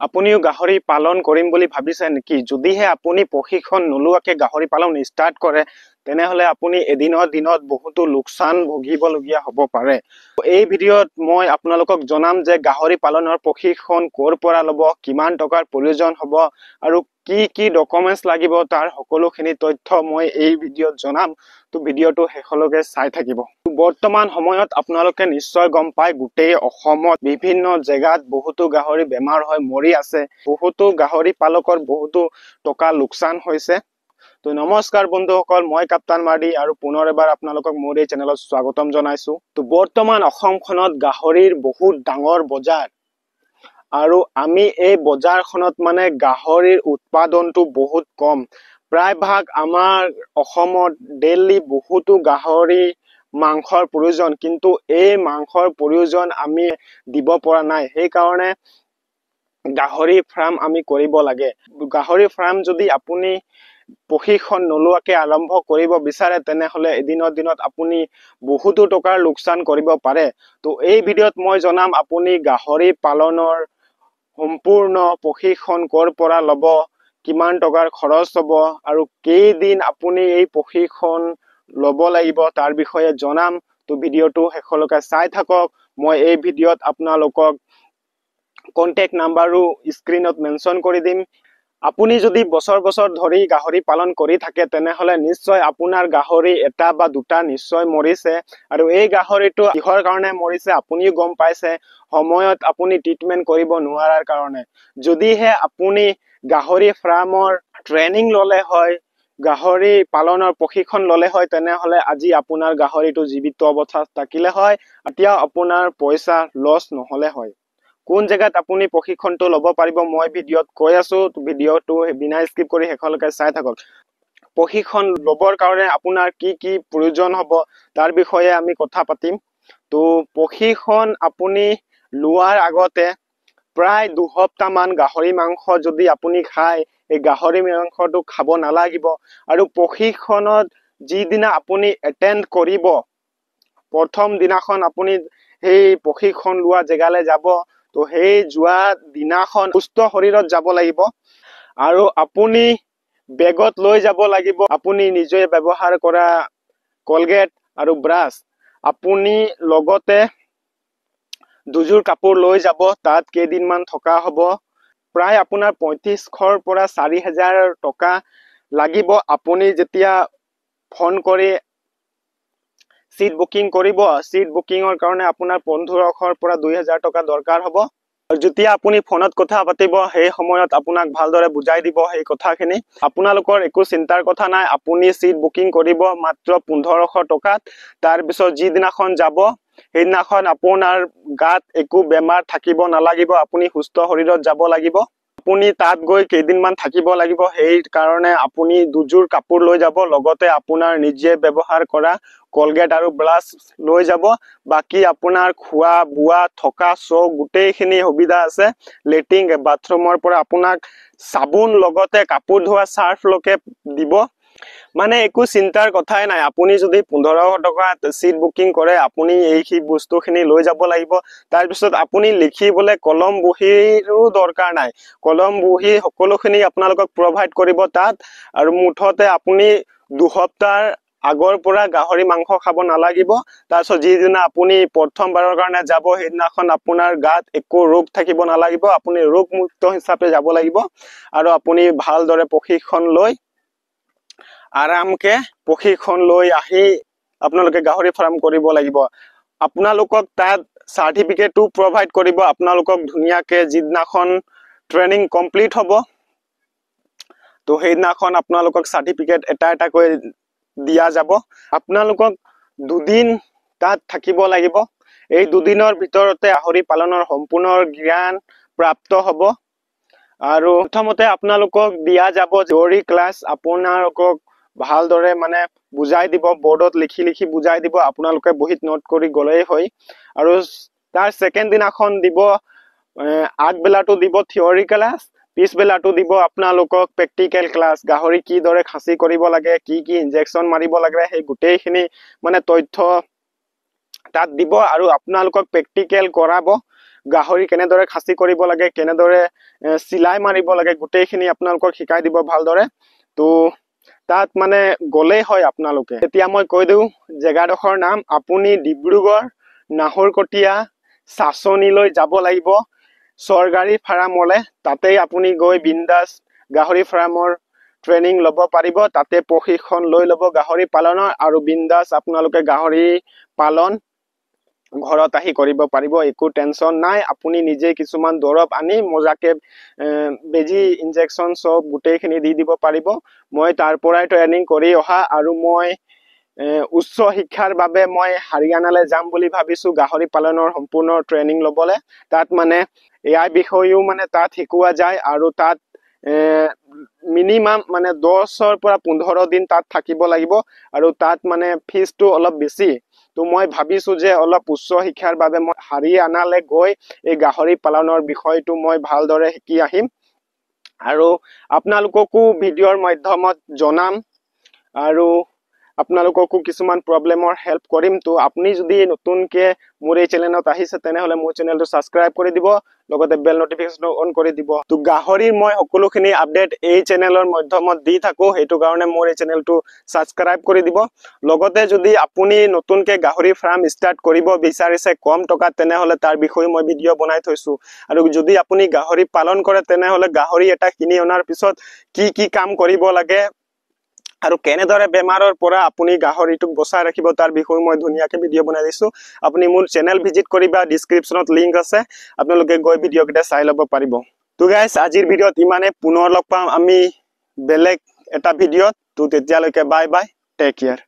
আপুনিও গাহৰি পালন কৰিম বুলি ভাবিছে নেকি? যদিহে আপুনি প্ৰশিক্ষণ নোলোৱাকে গাহৰি পালন ষ্টাৰ্ট কৰে, তেনেহ'লে আপুনি এদিনৰ দিনত বহুতো লোকচান ভুগিবলগীয়া হ'ব পাৰে। এই ভিডিঅ'ত মই আপোনালোকক জনাম যে গাহৰি পালনৰ প্ৰশিক্ষণ ক'ৰ পৰা ল'ব, কিমান টকাৰ প্ৰয়োজন হ'ব আৰু কি কি ডকুমেণ্টছ লাগিব, তাৰ সকলোখিনি তথ্য মই এই ভিডিঅ'ত জনাম। তো ভিডিঅ'টো শেষলৈকে চাই থাকিব। বৰ্তমান সময়ত আপোনালোকে নিশ্চয় গম পায়, গোটেই অসমত বিভিন্ন জেগাত বহুতো গাহৰি বেমাৰ হৈ মৰি আছে। বহুতো গাহৰি পালকৰ বহুতো টকা লোকচান হৈছে। তো নমস্কাৰ বন্ধুসকল, মই কাপ্তান মাৰ্ডি আৰু পুনৰ এবাৰ আপোনালোকক মোৰ এই চেনেলত স্বাগতম জনাইছো। তো বৰ্তমান অসমখনত গাহৰিৰ বহুত ডাঙৰ বজাৰ আৰু আমি এই বজাৰখনত মানে গাহৰিৰ উৎপাদনটো বহুত কম। প্ৰায়ভাগ আমাৰ অসমত ডেইলি বহুতো গাহৰি মাংসৰ প্ৰয়োজন, কিন্তু এই মাংসৰ প্ৰয়োজন আমি দিব পৰা নাই। সেইকাৰণে গাহৰি ফাৰ্ম আমি কৰিব লাগে। গাহৰি ফাৰ্ম যদি আপুনি প্ৰশিক্ষণ নোলোৱাকে আৰম্ভ কৰিব বিচাৰে, তেনেহ'লে এদিনৰ দিনত আপুনি বহুতো টকাৰ লোকচান কৰিব পাৰে। তো এই ভিডিঅ'ত মই জনাম আপুনি গাহৰি পালনৰ সম্পূৰ্ণ প্ৰশিক্ষণ ক'ৰ পৰা ল'ব, কিমান টকাৰ খৰচ হ'ব আৰু কেইদিন আপুনি এই প্ৰশিক্ষণ ল'ব লাগিব, তাৰ বিষয়ে জনাম। তো ভিডিঅ'টো শেষলৈকে চাই থাকক। মই এই ভিডিঅ'ত আপোনালোকক কণ্টেক্ট নাম্বাৰো স্ক্ৰীণত মেনশ্যন কৰি দিম। আপুনি যদি বছৰ বছৰ ধৰি গাহৰি পালন কৰি থাকে, তেনেহ'লে নিশ্চয় আপোনাৰ গাহৰি এটা বা দুটা নিশ্চয় মৰিছে। আৰু এই গাহৰিটো কিহৰ কাৰণে মৰিছে আপুনিও গম পাইছে, সময়ত আপুনি ট্ৰিটমেণ্ট কৰিব নোৱাৰাৰ কাৰণে। যদিহে আপুনি গাহৰি ফাৰ্মৰ ট্ৰেইনিং ল'লে হয়, গাহৰি পালনৰ প্ৰশিক্ষণ ল'লে হয়, তেনেহ'লে আজি আপোনাৰ গাহৰিটো জীৱিত অৱস্থাত থাকিলে হয়, এতিয়া আপোনাৰ পইচা লছ নহ'লে হয়। কোন জেগাত আপুনি প্ৰশিক্ষণটো ল'ব পাৰিব মই ভিডিঅ'ত কৈ আছো। ভিডিঅ'টো বিনা স্কিপ কৰি শেষলৈকে চাই থাকক। প্ৰশিক্ষণ ল'বৰ কাৰণে আপোনাৰ কি কি প্ৰয়োজন হ'ব, তাৰ বিষয়ে আমি কথা পাতিম। তো প্ৰশিক্ষণ আপুনি লোৱাৰ আগতে প্ৰায় 2 সপ্তাহমান গাহৰি মাংস যদি আপুনি খায়, এই গাহৰি মাংসটো খাব নালাগিব। আৰু প্ৰশিক্ষণত যিদিনা আপুনি এটেণ্ড কৰিব, প্ৰথম দিনাখন আপুনি সেই প্ৰশিক্ষণ লোৱা জেগালৈ যাব, তো সেই যোৱা দিনাখন সুস্থ শৰীৰত যাব লাগিব। আৰু আপুনি বেগত লৈ যাব লাগিব আপুনি নিজে ব্যৱহাৰ কৰা কলগেট আৰু ব্ৰাছ। আপুনি লগতে দুযোৰ কাপোৰ লৈ যাব, তাত কেইদিনমান থকা হ'ব। প্ৰায় আপোনাৰ 3500ৰ পৰা 4000 টকা লাগিব। আপুনি যেতিয়া ফোন কৰি চিট বুকিং কৰিব, চিট বুকিঙৰ কাৰণে আপোনাৰ 1500ৰ পৰা 2000 টকা দৰকাৰ হ'ব। আৰু যেতিয়া আপুনি ফোনত কথা পাতিব, সেই সময়ত আপোনাক ভালদৰে বুজাই দিব সেই কথাখিনি। আপোনালোকৰ একো চিন্তাৰ কথা নাই। আপুনি চিট বুকিং কৰিব মাত্ৰ 1500 টকাত। তাৰপিছত যিদিনাখন যাব, সেইদিনাখন আপোনাৰ গাত একো বেমাৰ থাকিব নালাগিব। আপুনি সুস্থ শৰীৰত যাব লাগিব। আপুনি তাত গৈ কেইদিনমান থাকিব লাগিব, সেইকাৰণে আপুনি দুযোৰ কাপোৰ লৈ যাব, লগতে আপোনাৰ নিজে ব্যৱহাৰ কৰা কলগেট আৰু ব্ৰাছ লৈ যাব। বাকী আপোনাৰ খোৱা বোৱা, থকা চব গোটেইখিনি সুবিধা আছে। লেট্ৰিন বাথৰুমৰ পৰা আপোনাক চাবোন, লগতে কাপোৰ ধোৱা চাৰ্ফলৈকে দিব। মানে একো চিন্তাৰ কথাই নাই। আপুনি যদি 1500 টকাত চিট বুকিং কৰে, আপুনি এই বস্তুখিনি লৈ যাব লাগিব। তাৰপিছত আপুনি লিখিবলৈ কলম বহীৰো দৰকাৰ নাই। কলম বহী সকলোখিনি আপোনালোকক প্ৰভাইড কৰিব তাত। আৰু মুঠতে আপুনি 2 সপ্তাহ আগৰ পৰা গাহৰি মাংস খাব নালাগিব। তাৰপিছত যিদিনা আপুনি প্ৰথমবাৰৰ কাৰণে যাব, সেইদিনাখন আপোনাৰ গাত একো ৰোগ থাকিব নালাগিব। আপুনি ৰোগমুক্ত হিচাপে যাব লাগিব। আৰু আপুনি ভালদৰে প্ৰশিক্ষণ লৈ, আৰামকে প্ৰশিক্ষণ লৈ আহি আপোনালোকে গাহৰি ফাৰ্ম কৰিব লাগিব। আপোনালোকক তাত চাৰ্টিফিকেটো প্ৰভাইড কৰিব। আপোনালোকক ধুনীয়াকে যিদিনাখন ট্ৰেইনিং কমপ্লিট হ'ব, তো সেইদিনাখন আপোনালোকক চাৰ্টিফিকেট এটা এটাকৈ দিয়া যাব। আপোনালোকক দুদিন তাত থাকিব লাগিব। এই দুদিনৰ ভিতৰতে গাহৰি পালনৰ সম্পূৰ্ণ জ্ঞান প্ৰাপ্ত হ'ব। আৰু প্ৰথমতে আপোনালোকক দিয়া যাব থিয়ৰী ক্লাছ। আপোনালোকক ভালদৰে মানে বুজাই দিব, বৰ্ডত লিখি লিখি বুজাই দিব, আপোনালোকে বহীত নোট কৰি গ'লেই হয়। আৰু তাৰ ছেকেণ্ড দিনাখন দিব, আগবেলাটো দিব থিয়ৰী ক্লাছ, পিছবেলাটো দিব আপোনালোকক প্ৰেক্টিকেল ক্লাছ। গাহৰি কিদৰে খাচী কৰিব লাগে, কি কি ইনজেকশ্যন মাৰিব লাগে, সেই গোটেইখিনি মানে তথ্য তাত দিব আৰু আপোনালোকক প্ৰেক্টিকেল কৰাব। গাহৰি কেনেদৰে খাচী কৰিব লাগে, কেনেদৰে চিলাই মাৰিব লাগে, গোটেইখিনি আপোনালোকক শিকাই দিব ভালদৰে। তো তাত মানে গ'লেই হয় আপোনালোকে। এতিয়া মই কৈ দিওঁ জেগাডোখৰ নাম। আপুনি ডিব্ৰুগড় নাহৰকটীয়া চাচনীলৈ যাব লাগিব চৰকাৰী ফাৰ্মলৈ। তাতেই আপুনি গৈ বিন্দাছ গাহৰি ফাৰ্মৰ ট্ৰেইনিং ল'ব পাৰিব। তাতে প্ৰশিক্ষণ লৈ ল'ব গাহৰি পালনৰ আৰু বিন্দাছ আপোনালোকে গাহৰি পালন ঘৰত আহি কৰিব পাৰিব, একো টেনশ্যন নাই। আপুনি নিজে কিছুমান দৰৱ আনি মজাকে বেজী ইনজেকশ্যন চব গোটেইখিনি দি দিব পাৰিব। মই তাৰ পৰাই ট্ৰেইনিং কৰি অহা আৰু মই উচ্চ শিক্ষাৰ বাবে মই হাৰিয়ানালৈ যাম বুলি ভাবিছোঁ গাহৰি পালনৰ সম্পূৰ্ণ ট্ৰেইনিং ল'বলৈ। তাত মানে এয়াই বিষয়েও মানে তাত শিকোৱা যায় আৰু তাত মিনিমাম মানে 10ৰ পৰা 15 দিন তাত থাকিব লাগিব আৰু তাত মানে ফিজটো অলপ বেছি। তো মই ভাবিছোঁ যে অলপ উচ্চ শিক্ষাৰ বাবে মই হাৰিয়ানালৈ গৈ এই গাহৰি পালনৰ বিষয়টো মই ভালদৰে শিকি আহিম আৰু আপোনালোককো ভিডিঅ'ৰ মাধ্যমত জনাম আৰু আপোনালোককো কিছুমান প্ৰব্লেমৰ হেল্প কৰিম। তো আপুনি যদি নতুনকৈ মোৰ এই চেনেলত আহিছে, তেনেহ'লে মোৰ চেনেলটো ছাবস্ক্ৰাইব কৰি দিব, লগতে বেল নটিফিকেশ্যনো অন কৰি দিব। তো গাহৰিৰ মই সকলোখিনি আপডেট এই চেনেলৰ মাধ্যমত দি থাকোঁ, সেইটো কাৰণে মোৰ এই চেনেলটো ছাবস্ক্ৰাইব কৰি দিব। লগতে যদি আপুনি নতুনকৈ গাহৰি ফাৰ্ম ষ্টাৰ্ট কৰিব বিচাৰিছে কম টকাত, তেনেহ'লে তাৰ বিষয়ে মই ভিডিঅ' বনাই থৈছোঁ। আৰু যদি আপুনি গাহৰি পালন কৰে, তেনেহ'লে গাহৰি এটা কিনি অনাৰ পিছত কি কি কাম কৰিব লাগে আৰু কেনেদৰে বেমাৰৰ পৰা আপুনি গাহৰিটোক বচাই ৰাখিব, তাৰ বিষয়ে মই ধুনীয়াকৈ ভিডিঅ' বনাই দিছোঁ। আপুনি মোৰ চেনেল ভিজিট কৰিবা, ডিছক্ৰিপশ্যনত লিংক আছে, আপোনালোকে গৈ ভিডিঅ'কেইটা চাই ল'ব পাৰিব। তো গাইজ, আজিৰ ভিডিঅ'ত ইমানে। পুনৰ লগ পাম আমি বেলেগ এটা ভিডিঅ'ত। তো তেতিয়ালৈকে বাই বাই, টেক কেয়াৰ।